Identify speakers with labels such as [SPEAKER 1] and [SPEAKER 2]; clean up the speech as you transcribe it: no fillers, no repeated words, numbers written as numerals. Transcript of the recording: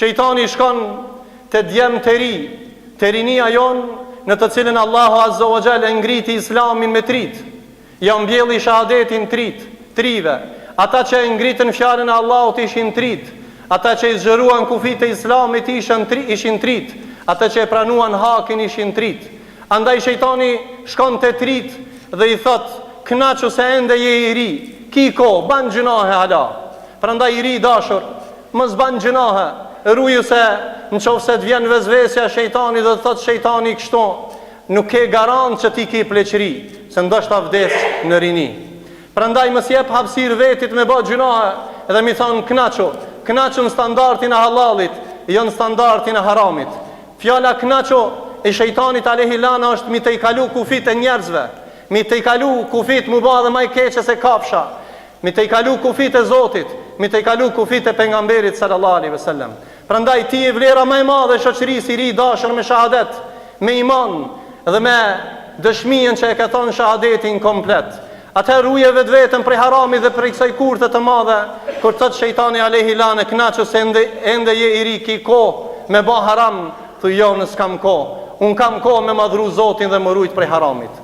[SPEAKER 1] Shejtani shkon te djemtë e ri, te rinia jonë, në të cilën Allahu Azza wa Jall e ngriti Islamin me t'ritë. Ja mbjelli shahadetin t'ritë, t'rive. Ata që e ngritën fjalën e Allahut ishin t'ritë. Ata që i zgjeruan kufijtë e Islamit ishin ishin t'ritë. Ata që e pranuan hakin ishin t'ritë. Andaj shejtani shkon te t'ritë dhe i thotë, Kënaqu se ende je i ri, ki kohë, ban gjynahe hala. Prandaj i ri i dashur, mos ban gjynahe, ruju se në qoftë se të vjen vesvesja e shejtanit dhe të thotë shejtani kështu, nuk ke garant që ti ke pleqëri, se ndoshta vdes në rini. Prandaj mos jep hapësirë vetit me ba gjynahe dhe m'i thonë kënaqu, kënaqu në standardin e hallallit, jo në standardin e haramit. Fjala kënaqu e shejtanit alejhi lana është m'i tejkalu kufijtë e njerëzve, m'i tejkalu kufijtë m'u ba edhe ma i keqe se kafsha, M'i tejkalu kufijtë e Zotit, m'i tejkalu kufijtë e Pejgamberit sallallahu alejhi ve sellem. Prandaj ti je vlera më e madhe e shoqërisë i ri i dashur me shahadet, me iman dhe me dëshminë që e ke thënë shahadetin komplet. Atëherë ruje vetveten prej haramit dhe prej kësaj kurthe të madhe, kur thotë shejtani alejhi lane kënaqu se ende, ende je i ri ki kohë me ba haram, thuj jo unë s'kam kohë. Unë kam kohë me madhru Zotin dhe m'u rujt prej haramit.